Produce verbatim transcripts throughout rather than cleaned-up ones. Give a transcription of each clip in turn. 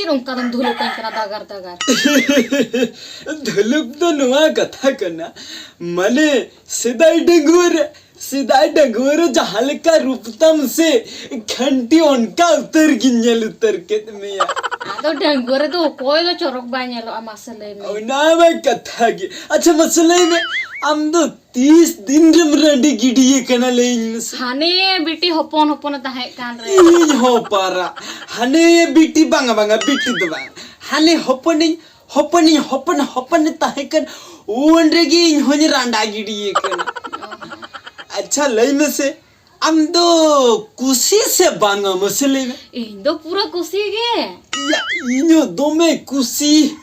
ᱱᱚᱝᱠᱟ ᱫᱚᱢ ᱫᱷᱩᱞᱩᱠ ᱟᱹᱧ ᱠᱟᱱᱟ ᱫᱟᱜᱟᱨ ᱫᱟᱜᱟᱨ᱾ ᱫᱷᱩᱞᱩᱠ ᱫᱚ ᱱᱚᱣᱟ ᱠᱟᱛᱷᱟ ᱠᱟᱱᱟ, ᱢᱟᱱᱮ ᱥᱮᱫᱟᱭ ᱰᱟᱺᱜᱩᱣᱟᱹ ᱨᱮ, ᱥᱮᱫᱟᱭ ᱰᱟᱺᱜᱩᱣᱟᱹ ᱨᱮ ᱡᱟᱦᱟᱸ ᱞᱮᱠᱟ ᱨᱩᱯ ᱛᱟᱢ ᱥᱮ, ᱠᱷᱟᱹᱱᱴᱤ ᱚᱱᱠᱟ ᱩᱛᱟᱹᱨ ᱜᱤᱧ ᱧᱮᱞ ᱩᱛᱟᱹᱨ ᱠᱮᱫ ᱢᱮᱭᱟ᱾ ᱟᱫᱚ ᱰᱟᱺᱜᱩᱣᱟᱹ ᱨᱮᱫᱚ ᱚᱠᱚᱭ ᱫᱚ ᱪᱚᱨᱚᱠ ᱵᱟᱭ ᱧᱮᱞᱚᱜᱼᱟ, ᱢᱟᱥᱮ ᱞᱟᱹᱭ ᱢᱮ᱾ ᱚᱱᱟ ᱢᱟ ᱠᱟᱛᱷᱟ ᱜᱮ᱾ ᱟᱪᱪᱷᱟ, ᱢᱟᱥᱮ ᱞᱟᱹᱭ ᱢᱮ, ᱟᱢ ᱫᱚ ᱛᱤᱥ ᱫᱤᱱ ᱨᱮᱢ ᱨᱟᱺᱰᱤ ᱜᱤᱰᱤᱭᱮ ᱠᱟᱱᱟ, ᱞᱟᱹᱭᱟᱹᱧ ᱢᱮᱥᱮ? ᱦᱟᱱᱮ ᱵᱤᱴᱤ ᱦᱚᱯᱚᱱ ᱦᱚᱯᱚᱱᱮ ᱛᱟᱦᱮᱸ ᱠᱟᱱ ᱨᱮ᱾ ᱤᱧ ᱦᱚᱸ ᱯᱟᱨᱟ᱾ ᱦᱟᱱᱮ ᱵᱤᱴᱤ, ᱵᱟᱝᱟ, ᱵᱟᱝᱟ, ᱵᱤᱴᱤ ᱫᱚ ᱵᱟᱝ᱾ ᱦᱟᱱᱮ ᱦᱚᱯᱚᱱᱤᱧ, ᱦᱚᱯᱚᱱᱤᱧ, ᱦᱚᱯᱚᱱ, ᱦᱚᱯᱚᱱᱮ ᱛᱟᱦᱮᱸ ᱠᱟᱱ, ᱩᱱ ᱨᱮᱜᱮ ᱤᱧ ᱦᱚᱸᱧ ᱨᱟᱸᱰᱟ ᱜᱤᱰᱤᱭᱮ ᱠᱟᱱᱟ᱾ ᱟᱪᱪᱷᱟ, ᱞᱟᱹᱭ ᱢᱮᱥᱮ, ᱟᱢ ᱫᱚ ᱠᱩᱥᱤ ᱥᱮ ᱵᱟᱝᱟ, ᱢᱟᱥᱮ ᱞᱟᱹᱭ ᱢᱮ? ᱤᱧ ᱫᱚ ᱯᱩᱨᱟᱹ ᱠᱩᱥᱤ ᱜᱮ᱾ ᱤᱭᱟ, ᱤᱧ ᱦᱚᱸ ᱫᱚᱢᱮ ᱠᱩᱥᱤ᱾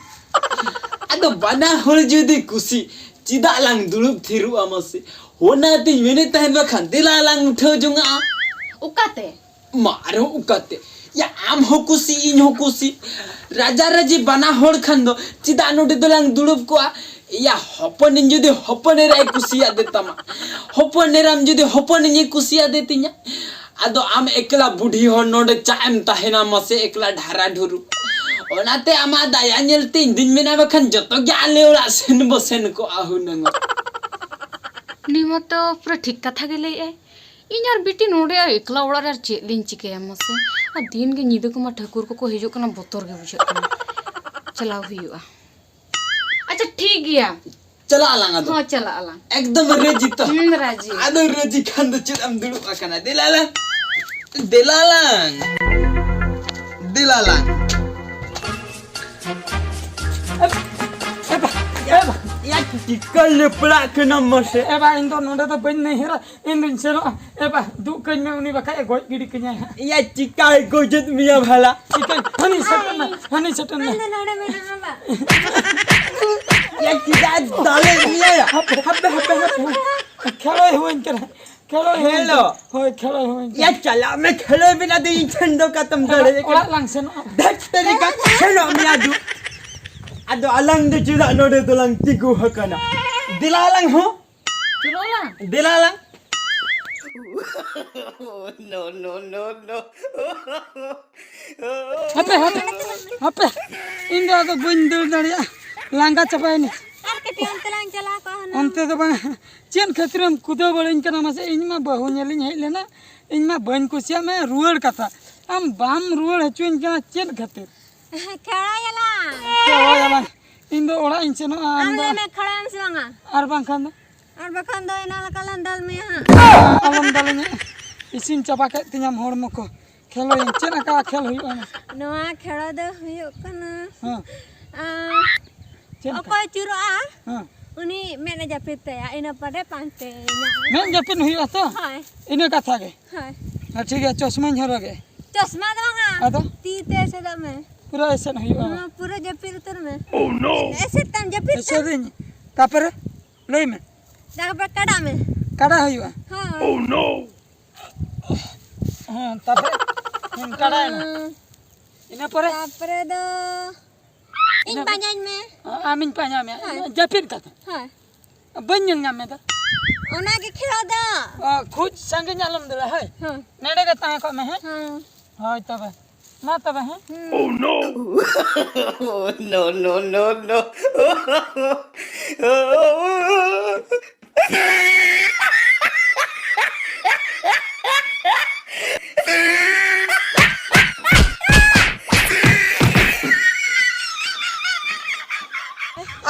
ᱟᱫᱚ ᱵᱟᱱᱟ ᱦᱚᱲ ᱡᱩᱫᱤ ᱠᱩᱥᱤ, ᱪᱮᱫᱟᱜ ᱞᱟᱝ ᱫᱩᱲᱩᱵ ᱛᱷᱤᱨᱚᱜᱼᱟ ᱢᱟᱥᱮ? ᱚᱱᱟᱛᱤᱧ ᱢᱮᱱᱮᱫ ᱛᱟᱦᱮᱸᱫ, ᱵᱟᱠᱷᱟᱱ ᱫᱮᱞᱟ ᱞᱟᱝ ᱩᱴᱷᱟᱹᱣ ᱡᱚᱝᱟᱜᱼᱟ᱾ ᱚᱠᱟᱛᱮ? ᱢᱟ ᱟᱨᱦᱚᱸ ᱚᱠᱟᱛᱮ? ᱭᱟ, ᱟᱢ ᱦᱚᱸ ᱠᱩᱥᱤ, ᱤᱧ ᱦᱚᱸ ᱠᱩᱥᱤ᱾ ᱨᱟᱡᱟ ᱨᱟᱡᱤ ᱵᱟᱱᱟ ᱦᱚᱲ ᱠᱷᱟᱱ ᱫᱚ ᱪᱮᱫᱟᱜ ᱱᱚᱰᱮ ᱫᱚᱞᱟᱝ ᱫᱩᱲᱩᱵ ᱠᱚᱜᱼᱟ? ᱭᱟ, ᱦᱚᱯᱚᱱᱤᱧ ᱡᱩᱫᱤ ᱦᱚᱯᱚᱱ ᱮᱨᱟᱭ ᱠᱩᱥᱤᱭᱟᱫᱮ ᱛᱟᱢᱟ, ᱦᱚᱯᱚᱱ ᱮᱨᱟᱢ ᱡᱩᱫᱤ ᱦᱚᱯᱚᱱᱤᱧᱮ ᱠᱩᱥᱤᱭᱟᱫᱮ ᱛᱤᱧᱟ, ᱟᱫᱚ ᱟᱢ ᱮᱠᱞᱟ ᱵᱩᱰᱷᱤ ᱦᱚᱲ ᱱᱚᱰᱮ ᱪᱟᱜ ᱮᱢ ᱛᱟᱦᱮᱱᱟ ᱢᱟᱥᱮ, ᱮᱠᱞᱟ ᱰᱷᱟᱨᱟ ᱰᱷᱩᱨᱩ? ᱚᱱᱟᱛᱮ ᱟᱢᱟᱜ ᱫᱟᱭᱟ ᱧᱮᱞᱛᱮ ᱤᱧ ᱫᱩᱧ ᱢᱮᱱᱟ, ᱵᱟᱠᱷᱟᱱ ᱡᱚᱛᱚ ᱜᱮ ᱟᱞᱮ ᱚᱲᱟᱜ ᱥᱮᱱ ᱵᱚ ᱥᱮᱱ ᱠᱚᱜᱼᱟ ᱦᱩᱱᱟᱹᱝ᱾ ᱩᱱᱤ ᱢᱟᱛᱚ ᱯᱩᱨᱟᱹ ᱴᱷᱤᱠ ᱠᱟᱛᱷᱟ ᱜᱮ ᱞᱟᱹᱭᱮᱜᱼᱟᱭ᱾ ᱤᱧ ᱟᱨ ᱵᱤᱴᱤ ᱱᱚᱰᱮ ᱟᱨ ᱮᱠᱞᱟ ᱚᱲᱟᱜ ᱨᱮ ᱟᱨ ᱪᱮᱫ ᱞᱤᱧ ᱪᱤᱠᱟᱹᱭᱟ ᱢᱟᱥᱮ? ᱟᱨ ᱫᱤᱱ ᱜᱮ ᱧᱤᱫᱟᱹ ᱠᱚᱢᱟ ᱴᱷᱟᱹᱠᱩᱨ ᱠᱚᱠᱚ ᱦᱤᱡᱩᱜ ᱠᱟᱱᱟ, ᱵᱚᱛᱚᱨ ᱜᱮ ᱵᱩᱡᱷᱟᱹᱜ ᱠᱟᱱᱟ᱾ ᱪᱟᱞᱟᱣ ᱦᱩᱭᱩᱜᱼᱟ᱾ ᱟᱪᱪᱷᱟ, ᱴᱷᱤᱠ ᱜᱮᱭᱟ᱾ ᱪᱟᱞᱟᱜ ᱟᱞᱟᱝ ᱟᱫᱚ᱾ ᱦᱚᱸ, ᱪᱟᱞᱟᱜ ᱟᱞᱟᱝ᱾ ᱮᱠᱫᱚᱢ ᱨᱟᱹᱡᱤ ᱛᱚ? ᱦᱩᱸ, ᱨᱟᱹᱡᱤ᱾ ᱟᱫᱚ ᱨᱟᱹᱡᱤ ᱠᱷᱟᱱ ᱫᱚ ᱪᱮᱫ ᱮᱢ ᱫᱩᱲᱩᱵ ᱟᱠᱟᱱᱟ? ᱫᱮᱞᱟ ᱞᱟᱝ᱾ ᱫᱮᱞᱟ ᱞᱟᱝ᱾ ᱫᱮᱞᱟ ᱞᱟᱝ᱾ ᱮᱵᱟ, ᱮᱵᱟ, ᱭᱟ, ᱪᱤᱠᱟᱹ ᱞᱮᱯᱲᱟᱜ ᱠᱟᱱᱟᱢ ᱢᱟᱥᱮ? ᱮᱵᱟ, ᱤᱧ ᱫᱚ ᱱᱚᱰᱮ ᱫᱚ ᱵᱟᱹᱧ ᱱᱟᱹᱭᱦᱟᱹᱨᱟ, ᱤᱧ ᱫᱩᱧ ᱥᱮᱱᱚᱜᱼᱟ᱾ ᱮᱵᱟ, ᱫᱩᱜ ᱠᱟᱹᱧ ᱢᱮ, ᱩᱱᱤ ᱵᱟᱠᱷᱟᱡ ᱮ ᱜᱚᱡ ᱜᱤᱰᱤ ᱠᱟᱹᱧᱟᱭ ᱦᱟᱸᱜ᱾ ᱭᱟ, ᱪᱤᱠᱟᱹᱭ ᱜᱚᱡᱮᱫ ᱢᱮᱭᱟ ᱵᱷᱟᱞᱟ? ᱪᱤᱠᱟᱹᱧ? ᱦᱟᱹᱱᱤ ᱥᱮᱴᱮᱨ ᱱᱟ, ᱦᱟᱹᱱᱤ ᱥᱮᱴᱮᱨ ᱱᱟ᱾ ᱟᱢ ᱫᱚ ᱱᱚᱰᱮ ᱢᱮᱱᱟᱜ ᱢᱮ ᱵᱟ᱾ ᱭᱟ, ᱪᱮᱫᱟᱜ ᱫᱟᱞᱮᱫ ᱢᱮᱭᱟ ᱭᱟ? ᱦᱟᱯᱮ, ᱦᱟᱯᱮ, ᱦᱟᱯᱮ, ᱦᱟᱯᱮ᱾ ᱠᱷᱮᱞᱳᱭ ᱦᱩᱭᱟᱹᱧ ᱠᱟᱱᱟ, ᱠᱷᱮᱞᱳᱭ ᱦᱩᱭᱟᱹᱧ ᱠᱷᱮᱞᱳ? ᱠᱟᱱᱟ᱾ ᱦᱳᱭ, ᱠᱷᱮᱞᱳᱭ ᱦᱩᱭᱟᱹᱧ ᱠᱟᱱᱟ᱾ ᱭᱟ, ᱪᱟᱞᱟᱜ ᱢᱮ, ᱠᱷᱮᱞᱳᱭ ᱵᱮᱱ, ᱟᱫᱚ ᱤᱧ ᱴᱷᱮᱱ ᱫᱚ ᱠᱟᱛᱚᱢ ᱫᱟᱲᱮᱭᱟᱜ ᱠᱟᱱᱟ᱾ ᱚᱲᱟᱜ ᱞᱟᱝ ᱥᱮᱱᱚᱜᱼᱟ᱾ ᱫᱷᱟᱹᱴ ᱛᱮᱨᱤᱠᱟ, ᱥᱮᱱᱚᱜ ᱢᱮᱭᱟ ᱫᱩ᱾ ᱟᱫᱚ ᱟᱞᱟᱝ ᱫᱚ ᱪᱮᱫᱟᱜ ᱱᱚᱰᱮ ᱫᱚᱞᱟᱝ ᱛᱤᱸᱜᱩ ᱟᱠᱟᱱᱟ? ᱫᱮᱞᱟ ᱟᱞᱟᱝ ᱦᱚᱸ᱾ ᱪᱚᱞᱚ ᱟᱞᱟᱝ᱾ ᱫᱮᱞᱟ ᱟᱞᱟᱝ᱾ No, no, no, no. ᱦᱟᱯᱮ, ᱦᱟᱯᱮ, ᱦᱟᱯᱮ, ᱤᱧ ᱫᱚ ᱟᱫᱚ ᱵᱟᱹᱧ ᱫᱟᱹᱲ ᱫᱟᱲᱮᱭᱟᱜᱼᱟ, ᱞᱟᱸᱜᱟ ᱪᱟᱵᱟᱭᱮᱱᱟᱹᱧ᱾ ᱟᱨ ᱠᱟᱹᱴᱤᱡ ᱚᱱᱛᱮ ᱞᱟᱝ ᱪᱟᱞᱟᱣ ᱠᱚᱜᱼᱟ ᱦᱩᱱᱟᱹᱝ᱾ ᱚᱱᱛᱮ ᱫᱚ ᱵᱟᱝ, ᱪᱮᱫ ᱠᱷᱟᱹᱛᱤᱨᱮᱢ ᱠᱩᱫᱟᱹᱣ ᱵᱟᱲᱟᱧ ᱠᱟᱱᱟ ᱢᱟᱥᱮ? ᱤᱧ ᱢᱟ ᱵᱟᱹᱦᱩ ᱧᱮᱞᱤᱧ ᱦᱮᱡ ᱞᱮᱱᱟ, ᱤᱧ ᱢᱟ ᱵᱟᱹᱧ ᱠᱩᱥᱤᱭᱟᱜ ᱢᱮ, ᱨᱩᱣᱟᱹᱲ ᱠᱟᱛᱷᱟ᱾ ᱟᱢ ᱵᱟᱢ ᱨᱩᱣᱟᱹᱲ ᱦᱚᱪᱚᱧ ᱠᱟᱱᱟ ᱪᱮᱫ ᱠᱷᱟᱹᱛᱤᱨ? ᱠᱷᱮᱲᱟᱭᱟᱞᱟᱝ᱾ ᱠᱷᱮᱲᱟᱭᱟᱞᱟᱝ᱾ ᱤᱧ ᱫᱚ ᱚᱲᱟᱜ ᱤᱧ ᱥᱮᱱᱚᱜᱼᱟ, ᱟᱢ ᱟᱢ ᱫᱚ ᱞᱟᱹᱭ ᱢᱮ, ᱠᱷᱮᱲᱟᱭᱟᱢ ᱥᱮ ᱵᱟᱝᱟ? ᱟᱨ ᱵᱟᱝᱠᱷᱟᱱ ᱫᱚ? ᱟᱨ ᱵᱟᱠᱷᱟᱱ ᱫᱚ ᱮᱱᱟᱝ ᱞᱮᱠᱟ ᱞᱟᱝ ᱫᱟᱞ ᱢᱮᱭᱟ ᱦᱟᱸᱜ᱾ ᱟᱞᱚᱢ ᱫᱟᱞᱤᱧᱟ, ᱤᱥᱤᱱ ᱪᱟᱵᱟ ᱠᱮᱫ ᱛᱤᱧᱟᱢ ᱦᱚᱲᱢᱚ ᱠᱚ᱾ ᱠᱷᱮᱞᱳᱭᱟᱹᱧ, ᱪᱮᱫ ᱟᱸᱠᱟ ᱠᱷᱮᱞ ᱦᱩᱭᱩᱜᱼᱟ ᱢᱟᱥᱮ? ᱱᱚᱣᱟ ᱠᱷᱮᱲᱚ ᱫᱚ ᱦᱩᱭᱩᱜ ᱠᱟᱱᱟ, ᱦᱮᱸ᱾ ᱟᱸ, ᱪᱮᱫ ᱞᱮᱠᱟ? ᱚᱠᱚᱭ ᱪᱩᱨᱩᱜᱼᱟ, ᱦᱮᱸ᱾ ᱩᱱᱤ ᱢᱮᱫ ᱮ ᱡᱟᱹᱯᱤᱫ ᱛᱟᱭᱟ, ᱤᱱᱟᱹ ᱯᱚᱨᱮ ᱯᱟᱱᱛᱮᱭᱟ᱾ ᱢᱮᱫ ᱡᱟᱹᱯᱤᱫ ᱦᱩᱭᱩᱜᱼᱟ ᱛᱚ? ᱦᱳᱭ᱾ ᱤᱱᱟᱹ ᱠᱟᱛᱷᱟ ᱜᱮ᱾ ᱦᱳᱭ᱾ ᱦᱮᱸ, ᱴᱷᱤᱠ ᱜᱮᱭᱟ, ᱪᱚᱥᱢᱟᱧ ᱦᱚᱨᱚᱜᱮ᱾ ᱪᱚᱥᱢᱟ ᱫᱚ ᱵᱟᱝᱟ, ᱟᱫᱚ? ᱛᱤ ᱛᱮ ᱮᱥᱮᱫᱚᱜ ᱢᱮ᱾ ᱯᱩᱨᱟᱹ ᱮᱥᱮᱫ ᱦᱩᱭᱩᱜᱼᱟ᱾ ᱦᱚᱸ, ᱯᱩᱨᱟᱹ ᱡᱟᱹᱯᱤᱫ ᱩᱛᱟᱹᱨ ᱢᱮ᱾ Oh, no! ᱮᱥᱮᱫ ᱛᱟᱢ, ᱡᱟᱹᱯᱤᱫ ᱛᱟᱢ᱾ ᱮᱥᱮᱫᱟᱹᱧ᱾ ᱛᱟᱯᱚᱨᱮ? ᱞᱟᱹᱭ ᱢᱮ᱾ ᱛᱟᱯᱚᱨᱮ ᱠᱟᱰᱟ ᱢᱮ᱾ ᱠᱟᱰᱟ ᱦᱩᱭᱩᱜᱼᱟ? ᱦᱳᱭ᱾ Oh, no! ᱦᱮᱸ, ᱛᱟᱯᱚᱨᱮ? ᱦᱮᱸ, ᱠᱟᱰᱟᱭᱮᱱᱟ᱾ ᱦᱩᱸ᱾ ᱤᱱᱟᱹ ᱯᱚᱨᱮ? ᱛᱟᱯᱚᱨᱮ ᱫᱚ ᱤᱧ ᱤᱱᱟᱹ ᱯᱟᱸᱡᱟᱧ ᱢᱮ᱾ ᱟᱢᱤᱧ ᱯᱟᱸᱡᱟ ᱢᱮᱭᱟ᱾ ᱦᱳᱭ᱾ ᱡᱟᱹᱯᱤᱫ ᱠᱟᱛᱮ? ᱦᱳᱭ᱾ ᱵᱟᱹᱧ ᱧᱮᱞ ᱧᱟᱢ ᱢᱮ ᱫᱚ᱾ ᱚᱱᱟ ᱜᱮ ᱠᱷᱮᱲᱚ ᱫᱚ᱾ ᱚ, ᱠᱷᱩᱵ ᱥᱟᱺᱜᱤᱧ ᱟᱞᱚᱢ ᱫᱟᱹᱲᱟ, ᱦᱳᱭ᱾ ᱦᱳᱭ᱾ ᱱᱚᱰᱮ ᱜᱮ ᱛᱟᱦᱮᱸ ᱠᱚᱜ ᱢᱮ, ᱦᱮᱸ? ᱦᱳᱭ᱾ ᱦᱳᱭ ᱛᱚᱵᱮ᱾ ᱢᱟ ᱛᱚᱵᱮ, ᱦᱮᱸ? ᱦᱩᱸ᱾ Oh, no! No, no, no, no.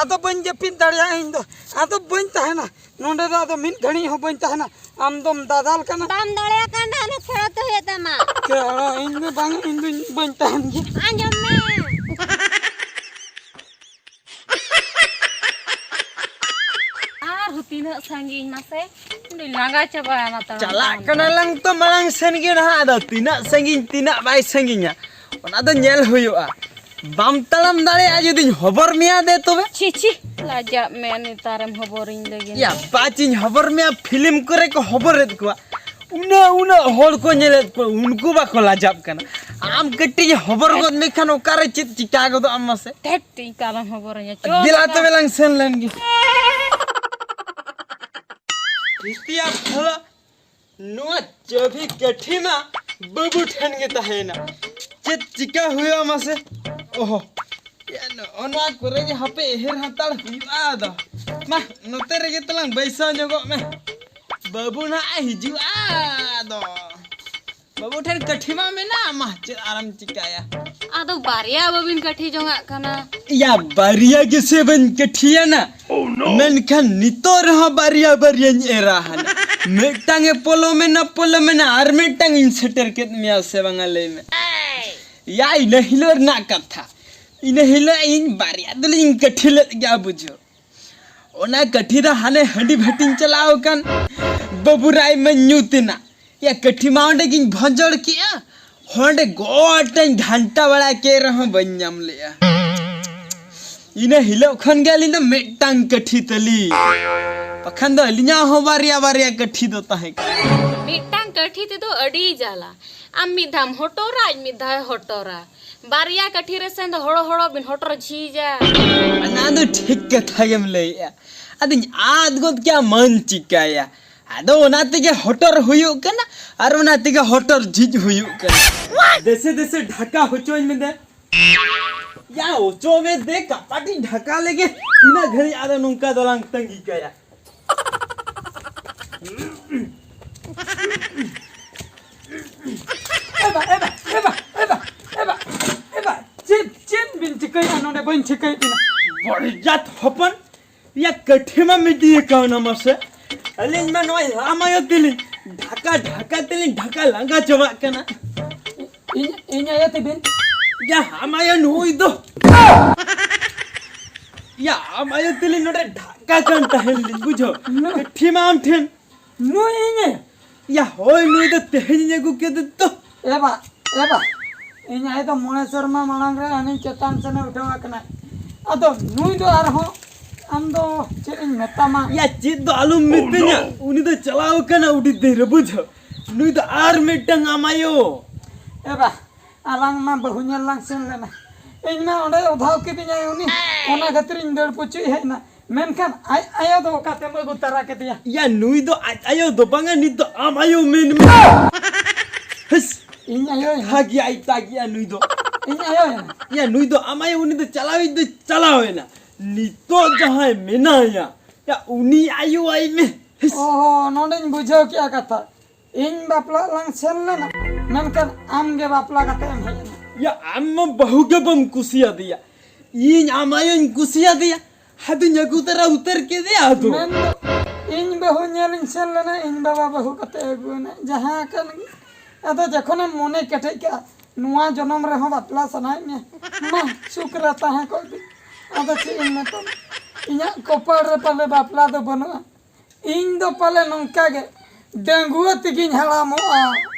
ᱟᱫᱚ ᱵᱟᱹᱧ ᱡᱟᱹᱯᱤᱫ ᱫᱟᱲᱮᱭᱟᱜᱼᱟ ᱤᱧ ᱫᱚ᱾ ᱟᱫᱚ ᱵᱟᱹᱧ ᱛᱟᱦᱮᱱᱟ᱾ ᱱᱚᱰᱮ ᱫᱚ ᱟᱫᱚ ᱢᱤᱫ ᱜᱷᱟᱹᱲᱤᱡ ᱦᱚᱸ ᱵᱟᱹᱧ ᱛᱟᱦᱮᱱᱟ᱾ ᱟᱢ ᱫᱚᱢ ᱫᱟᱫᱟᱞ ᱠᱟᱱᱟ᱾ ᱵᱟᱢ ᱫᱟᱲᱮᱭᱟᱜ ᱠᱟᱱ ᱫᱚ ᱚᱱᱟ ᱠᱷᱮᱲᱚ ᱛᱮ ᱦᱩᱭᱩᱜ ᱛᱟᱢᱟ᱾ ᱠᱷᱮᱲᱚ, ᱤᱧ ᱫᱚ ᱵᱟᱝ, ᱤᱧ ᱫᱚ ᱵᱟᱹᱧ ᱛᱟᱦᱮᱱ ᱜᱮᱭᱟ᱾ ᱟᱸᱡᱚᱢ ᱢᱮ᱾ ᱟᱨᱦᱚᱸ ᱛᱤᱱᱟᱹᱜ ᱥᱟᱺᱜᱤᱧ ᱢᱟᱥᱮ? ᱤᱧ ᱫᱚᱧ ᱞᱟᱸᱜᱟ ᱪᱟᱵᱟᱭᱮᱱᱟ ᱛᱟᱲᱟᱢ ᱪᱟᱞᱟᱜ ᱛᱟᱲᱟᱢ ᱛᱮ᱾ ᱠᱟᱱᱟᱞᱟᱝ ᱛᱚ ᱢᱟᱲᱟᱝ ᱥᱮᱱ ᱜᱮ ᱱᱟᱦᱟᱜ, ᱟᱫᱚ ᱛᱤᱱᱟᱹᱜ ᱥᱟᱺᱜᱤᱧ, ᱛᱤᱱᱟᱹᱜ ᱵᱟᱭ ᱥᱟᱺᱜᱤᱧᱟ, ᱚᱱᱟ ᱫᱚ ᱧᱮᱞ ᱦᱩᱭᱩᱜᱼᱟ᱾ ᱵᱟᱢ ᱛᱟᱲᱟᱢ ᱫᱟᱲᱮᱭᱟᱜᱼᱟ ᱡᱩᱫᱤᱧ ᱦᱚᱵᱚᱨ ᱢᱮᱭᱟ, ᱫᱮ ᱛᱚᱵᱮ᱾ ᱪᱷᱤ, ᱪᱷᱤ, ᱞᱟᱡᱟᱜ ᱢᱮ ᱱᱮᱛᱟᱨᱮᱢ ᱦᱚᱵᱚᱨᱤᱧ ᱞᱟᱹᱜᱤᱫ᱾ ᱭᱟ, ᱵᱟᱪᱤᱧ ᱦᱚᱵᱚᱨ ᱢᱮᱭᱟ, ᱯᱷᱤᱞᱢ ᱠᱚᱨᱮ ᱠᱚ ᱦᱚᱵᱚᱨᱮᱫ ᱠᱚᱣᱟ, ᱩᱱᱟᱹᱜ, ᱩᱱᱟᱹᱜ ᱦᱚᱲ ᱠᱚ ᱧᱮᱞᱮᱫ ᱠᱚᱣᱟ, ᱩᱱᱠᱩ ᱵᱟᱠᱚ ᱞᱟᱡᱟᱜ ᱠᱟᱱᱟ᱾ ᱟᱢ ᱠᱟᱹᱴᱤᱡ ᱦᱚᱵᱚᱨ ᱜᱚᱫ ᱢᱮᱠᱷᱟᱱ ᱚᱠᱟᱨᱮ ᱪᱮᱫ ᱪᱤᱠᱟ ᱜᱚᱫᱚᱜ ᱟᱢ ᱢᱟᱥᱮ? ᱫᱷᱮᱴ, ᱤᱧ ᱠᱟᱞᱚᱢ ᱦᱚᱵᱚᱨᱟᱹᱧᱟ, ᱪᱚ ᱫᱮᱞᱟ ᱵᱟᱠᱷᱟᱱ᱾ ᱛᱚᱵᱮ ᱞᱟᱝ ᱥᱮᱱ ᱞᱮᱱ ᱜᱮ᱾ ᱠᱷᱤᱥᱴᱤᱭᱟ ᱠᱷᱚᱞᱚ᱾ ᱱᱚᱣᱟ ᱪᱟᱹᱵᱤ ᱠᱟᱹᱴᱷᱤ ᱢᱟ ᱵᱟᱹᱵᱩ ᱴᱷᱮᱱ ᱜᱮ ᱛᱟᱦᱮᱸᱭᱮᱱᱟ᱾ ᱪᱮᱫ ᱪᱤᱠᱟ ᱦᱩᱭᱩᱜᱼᱟ ᱢᱟᱥᱮ? ᱚᱦᱚ, ᱭᱟ, ᱱᱚᱜᱼᱚ ᱱᱚᱣᱟ ᱠᱚᱨᱮ ᱜᱮ ᱦᱟᱯᱮ ᱮᱦᱮᱨ ᱦᱟᱛᱟᱲ ᱦᱩᱭᱩᱜᱼᱟ ᱟᱫᱚ᱾ ᱢᱟ, ᱱᱚᱛᱮ ᱨᱮᱜᱮ ᱛᱟᱞᱟᱝ ᱵᱟᱹᱭᱥᱟᱹᱣ ᱧᱚᱜᱚᱜ ᱢᱮ᱾ ᱵᱟᱹᱵᱩ ᱱᱟᱦᱟᱜ ᱮ ᱦᱤᱡᱩᱜᱼᱟ ᱟᱫᱚ᱾ ᱵᱟᱹᱵᱩ ᱴᱷᱮᱱ ᱠᱟᱹᱴᱷᱤ ᱢᱟ ᱢᱮᱱᱟᱜ, ᱢᱟ ᱪᱮᱫ ᱟᱨᱮᱢ ᱪᱤᱠᱟᱹᱭᱟ? ᱟᱫᱚ ᱵᱟᱨᱭᱟ ᱵᱟᱹᱵᱤᱱ ᱠᱟᱹᱴᱷᱤ ᱡᱚᱝᱟᱜ ᱠᱟᱱᱟ? ᱭᱟ, ᱵᱟᱨᱭᱟ ᱜᱮᱥᱮ ᱵᱟᱹᱧ ᱠᱟᱹᱴᱷᱤᱭᱟᱱᱟ᱾ ᱢᱮᱱᱠᱷᱟᱱ ᱱᱤᱛᱚᱜ ᱨᱮᱦᱚᱸ ᱵᱟᱨᱭᱟ ᱵᱟᱨᱭᱟᱧ ᱮᱨᱟ ᱦᱟᱱᱟ᱾ ᱢᱤᱫᱴᱟᱝ ᱮ ᱯᱚᱞᱚᱢᱮᱱᱟ, ᱯᱚᱞᱚᱢᱮᱱᱟ, ᱟᱨ ᱢᱤᱫᱴᱟᱝ ᱤᱧ ᱥᱮᱴᱮᱨ ᱠᱮᱫ ᱢᱮᱭᱟ ᱥᱮ ᱵᱟᱝᱟ ᱞᱟᱹᱭ ᱢᱮ? ᱭᱟ, ᱤᱱᱟᱹ ᱦᱤᱞᱳᱜ ᱨᱮᱱᱟᱜ ᱠᱟᱛᱷᱟ᱾ ᱤᱱᱟᱹ ᱦᱤᱞᱳᱜ ᱤᱧ ᱵᱟᱨᱭᱟ ᱫᱚᱞᱤᱧ ᱠᱟᱹᱴᱷᱤ ᱞᱮᱫ ᱜᱮᱭᱟ ᱵᱩᱡᱷᱟᱹᱣ᱾ ᱚᱱᱟ ᱠᱟᱹᱴᱷᱤ ᱫᱚ ᱦᱟᱱᱮ ᱦᱟᱺᱰᱤ ᱵᱷᱟᱹᱴᱤᱧ ᱪᱟᱞᱟᱣ ᱟᱠᱟᱱ, ᱵᱟᱹᱵᱩ ᱨᱟᱭ ᱢᱟᱧ ᱧᱩ ᱛᱮᱱᱟ᱾ ᱭᱟ, ᱠᱟᱹᱴᱷᱤ ᱢᱟ ᱚᱸᱰᱮ ᱜᱤᱧ ᱵᱷᱚᱸᱡᱚᱲ ᱠᱮᱜᱼᱟ, ᱚᱸᱰᱮ ᱜᱚᱴᱟᱧ ᱜᱷᱟᱱᱴᱟ ᱵᱟᱲᱟ ᱠᱮᱫ ᱨᱮᱦᱚᱸ ᱵᱟᱹᱧ ᱧᱟᱢ ᱞᱮᱜᱼᱟ᱾ ᱤᱱᱟᱹ ᱦᱤᱞᱳᱜ ᱠᱷᱚᱱ ᱜᱮ ᱟᱹᱞᱤᱧ ᱫᱚ ᱢᱤᱫᱴᱟᱝ ᱠᱟᱹᱴᱷᱤ ᱛᱟᱹᱞᱤᱧ, ᱵᱟᱠᱷᱟᱱ ᱫᱚ ᱟᱹᱞᱤᱧᱟᱜ ᱦᱚᱸ ᱵᱟᱨᱭᱟ ᱵᱟᱨᱭᱟ ᱠᱟᱹᱴᱷᱤ ᱫᱚ ᱛᱟᱦᱮᱸ ᱠᱟᱱᱟ᱾ ᱢᱤᱫᱴᱟᱝ ᱠᱟᱹᱴᱷᱤ ᱛᱮᱫᱚ ᱟᱹᱰᱤ ᱡᱟᱞᱟ, ᱟᱢ ᱢᱤᱫ ᱫᱷᱟᱣᱮᱢ ᱦᱚᱴᱚᱨᱟ, ᱟᱡ ᱢᱤᱫ ᱫᱷᱟᱣᱮ ᱦᱚᱴᱚᱨᱟ᱾ ᱵᱟᱨᱭᱟ ᱠᱟᱹᱴᱷᱤ ᱨᱮ ᱥᱮᱱ ᱫᱚ ᱦᱚᱲᱚ ᱦᱚᱲᱚ ᱵᱤᱱ ᱦᱚᱴᱚᱨ ᱡᱷᱤᱡᱟ᱾ ᱚᱱᱟ ᱫᱚ ᱴᱷᱤᱠ ᱠᱟᱛᱷᱟ ᱜᱮᱢ ᱞᱟᱹᱭᱮᱜᱼᱟ᱾ ᱟᱫᱚᱧ ᱟᱫ ᱜᱚᱫ ᱠᱮᱜᱼᱟ, ᱢᱟᱹᱧ ᱪᱤᱠᱟᱹᱭᱟ? ᱟᱫᱚ ᱚᱱᱟ ᱛᱮᱜᱮ ᱦᱚᱴᱚᱨ ᱦᱩᱭᱩᱜ ᱠᱟᱱᱟ ᱟᱨ ᱚᱱᱟ ᱛᱮᱜᱮ ᱦᱚᱴᱚᱨ ᱡᱷᱤᱡ ᱦᱩᱭᱩᱜ ᱠᱟᱱᱟ᱾ ᱫᱮᱥᱮ ᱫᱮᱥᱮ ᱰᱷᱟᱠᱟ ᱦᱚᱪᱚᱧ ᱢᱮ ᱫᱮ᱾ ᱭᱟ, ᱚᱪᱚ ᱢᱮ ᱫᱮ, ᱠᱟᱯᱟᱴᱤᱧ ᱰᱷᱟᱠᱟ ᱞᱮᱜᱮ᱾ ᱛᱤᱱᱟᱹᱜ ᱜᱷᱟᱹᱲᱤᱡ ᱟᱫᱚ ᱱᱚᱝᱠᱟ ᱫᱚᱞᱟᱝ ᱛᱟᱺᱜᱤ ᱠᱟᱭᱟ? ᱮ ᱵᱟ, ᱮ ᱵᱟ, ᱮ ᱵᱟ, ᱮ ᱵᱟ, ᱮ ᱵᱟ, ᱮ ᱵᱟ, ᱪᱮᱫ, ᱪᱮᱫ ᱵᱤᱱ ᱪᱤᱠᱟᱹᱭᱮᱫᱼᱟ ᱱᱚᱰᱮ? ᱵᱟᱹᱧ ᱴᱷᱤᱠᱟᱹᱭᱮᱫ ᱵᱤᱱᱟ᱾ ᱵᱚᱲᱡᱟᱛ ᱦᱚᱯᱚᱱ, ᱭᱟ ᱠᱟᱹᱴᱷᱤ ᱢᱟ ᱢᱤᱫᱤᱭᱟᱹ ᱠᱟᱣᱱᱟ ᱢᱟᱥᱮ᱾ ᱟᱹᱞᱤᱧ ᱢᱟ ᱱᱚᱜᱼᱚᱭ ᱟᱢ ᱟᱭᱳ ᱛᱮᱞᱤᱧ ᱰᱷᱟᱠᱟ, ᱰᱷᱟᱠᱟ ᱛᱮᱞᱤᱧ ᱰᱷᱟᱠᱟ ᱞᱟᱸᱜᱟ ᱪᱟᱵᱟᱜ ᱠᱟᱱᱟ᱾ ᱤᱧ, ᱤᱧ ᱟᱭᱳ ᱛᱮᱵᱤᱱ? ᱭᱟ, ᱟᱢ ᱟᱭᱳ ᱱᱩᱭ ᱫᱚ᱾ ᱭᱟ, ᱟᱢ ᱟᱭᱳ ᱛᱮᱞᱤᱧ ᱱᱚᱰᱮ ᱰᱷᱟᱠᱟ ᱠᱟᱱ ᱛᱟᱦᱮᱸ ᱞᱤᱧ, ᱵᱩᱡᱷᱟᱹᱣ᱾ ᱱᱩ- ᱠᱟᱹᱴᱷᱤ ᱢᱟ ᱟᱢ ᱴᱷᱮᱱ᱾ ᱱᱩᱭ ᱤᱧ? ᱭᱟ, ᱦᱳᱭ, ᱱᱩᱭ ᱫᱚ ᱛᱮᱦᱮᱧ ᱤᱧ ᱟᱹᱜᱩ ᱠᱮᱫᱮ ᱛᱚ᱾ ᱮ ᱵᱟ, ᱮ ᱵᱟ, ᱤᱧ ᱟᱭᱳ ᱫᱚ ᱢᱚᱬᱮ ᱥᱮᱨᱢᱟ ᱢᱟᱲᱟᱝ ᱨᱮ ᱦᱟᱹᱱᱤ ᱪᱮᱛᱟᱱ ᱥᱮᱱᱮ ᱩᱴᱷᱟᱹᱣ ᱟᱠᱟᱱᱟᱭ᱾ ᱟᱫᱚ ᱱᱩᱭ ᱫᱚ ᱟᱨᱦᱚᱸ ᱟᱢ ᱫᱚ ᱪᱮᱫ ᱤᱧ ᱢᱮᱛᱟᱢᱟ? ᱭᱟ, ᱪᱮᱫ ᱫᱚ ᱟᱞᱚᱢ ᱢᱤᱛᱟᱹᱧᱟ, ᱩᱱᱤ ᱫᱚ ᱪᱟᱞᱟᱣ ᱟᱠᱟᱱᱟ ᱩᱰᱤ ᱫᱤᱱ ᱨᱮ, ᱵᱩᱡᱷᱟᱹᱣ᱾ ᱱᱩᱭ ᱫᱚ ᱟᱨ ᱢᱤᱫᱴᱟᱝ ᱟᱢ ᱟᱭᱳ᱾ ᱮ ᱵᱟ, ᱟᱞᱟᱝ ᱢᱟ ᱵᱟᱹᱦᱩ ᱧᱮᱞ ᱞᱟᱝ ᱥᱮᱱ ᱞᱮᱱᱟ᱾ ᱤᱧ ᱢᱟ ᱚᱸᱰᱮ ᱚᱫᱷᱟᱣ ᱠᱤᱫᱤᱧᱟᱭ ᱩᱱᱤ, ᱚᱱᱟ ᱠᱷᱟᱹᱛᱤᱨ ᱤᱧ ᱫᱟᱹᱲ ᱯᱩᱪᱩᱡ ᱦᱮᱡ ᱮᱱᱟ᱾ ᱢᱮᱱᱠᱷᱟᱱ ᱟᱡ ᱟᱭᱳ ᱫᱚ ᱚᱠᱟᱛᱮᱢ ᱟᱹᱜᱩ ᱛᱟᱨᱟ ᱠᱮᱫᱮᱭᱟ? ᱭᱟ, ᱱᱩᱭ ᱫᱚ ᱟᱡ ᱟᱭᱳ ᱫᱚ ᱵᱟᱝᱟ, ᱱᱤᱛ ᱫᱚ ᱟᱢ ᱟᱭᱳ ᱢᱮᱱ ᱢᱮ᱾ ᱦᱤᱥ, ᱤᱧ ᱟᱭᱳ ᱮᱱᱟ? ᱦᱟᱜᱤ ᱟᱭ ᱛᱟᱜᱤᱭᱟ ᱱᱩᱭ ᱫᱚ᱾ ᱤᱧ ᱟᱭᱳ ᱮᱱᱟ? ᱭᱟ, ᱱᱩᱭ ᱫᱚ ᱟᱢ ᱟᱭᱳ, ᱩᱱᱤ ᱫᱚ ᱪᱟᱞᱟᱣᱤᱡ ᱫᱚ ᱪᱟᱞᱟᱣ ᱮᱱᱟ᱾ ᱱᱤᱛᱚᱜ ᱡᱟᱦᱟᱸᱭ ᱢᱮᱱᱟᱭᱟ, ᱭᱟ, ᱩᱱᱤ ᱟᱭᱳ ᱟᱭ ᱢᱮ᱾ ᱦᱤᱥ᱾ ᱚᱦᱚ, ᱱᱚᱰᱮᱧ ᱵᱩᱡᱷᱟᱹᱣ ᱠᱮᱜᱼᱟ ᱠᱟᱛᱷᱟ᱾ ᱤᱧ ᱵᱟᱯᱞᱟᱜ ᱞᱟᱝ ᱥᱮᱱ ᱞᱮᱱᱟ, ᱢᱮᱱᱠᱷᱟᱱ ᱟᱢ ᱜᱮ ᱵᱟᱯᱞᱟ ᱠᱟᱛᱮ ᱮᱢ ᱦᱮᱡ ᱮᱱᱟ᱾ ᱭᱟ, ᱟᱢ ᱢᱟ ᱵᱟᱹᱦᱩ ᱜᱮ ᱵᱟᱢ ᱠᱩᱥᱤᱭᱟᱫᱮᱭᱟ, ᱤᱧ ᱟᱢ ᱟᱭᱳᱧ ᱠᱩᱥᱤᱭᱟᱫᱮᱭᱟ᱾ ᱟᱫᱚᱧ ᱟᱹᱜᱩ ᱛᱟᱨᱟ ᱩᱛᱟᱹᱨ ᱠᱮᱫᱮᱭᱟ ᱟᱫᱚ᱾ ᱢᱮᱱᱫᱚ ᱤᱧ ᱵᱟᱹᱦᱩ ᱧᱮᱞᱤᱧ ᱥᱮᱱ ᱞᱮᱱᱟ, ᱤᱧ ᱵᱟᱵᱟ ᱵᱟᱹᱦᱩ ᱠᱟᱛᱮ ᱟᱹᱜᱩ ᱮᱱᱟ, ᱡᱟᱦᱟᱸ ᱠᱟᱱ ᱜᱮ᱾ ᱟᱫᱚ ᱡᱚᱠᱷᱚᱱᱮᱢ ᱢᱚᱱᱮ ᱠᱮᱴᱮᱡ ᱠᱟᱜᱼᱟ, ᱱᱚᱣᱟ ᱡᱚᱱᱚᱢ ᱨᱮᱦᱚᱸ ᱵᱟᱯᱞᱟ ᱥᱟᱱᱟᱭᱮᱫ ᱢᱮᱭᱟ, ᱢᱟ ᱥᱩᱠ ᱨᱮ ᱛᱟᱦᱮᱸ ᱠᱚᱜ ᱵᱤᱱ᱾ ᱟᱫᱚ ᱪᱮᱫ ᱤᱧ ᱢᱮᱛᱟᱢᱟ, ᱤᱧᱟᱹᱜ ᱠᱚᱯᱟᱲ ᱨᱮ ᱯᱟᱞᱮ ᱵᱟᱯᱞᱟ ᱫᱚ ᱵᱟᱹᱱᱩᱜᱼᱟ᱾ ᱤᱧ ᱫᱚ ᱯᱟᱞᱮ ᱱᱚᱝᱠᱟ ᱜᱮ ᱰᱟᱺᱜᱩᱣᱟᱹ ᱛᱮᱜᱤᱧ ᱦᱟᱲᱟᱢᱚᱜᱼᱟ᱾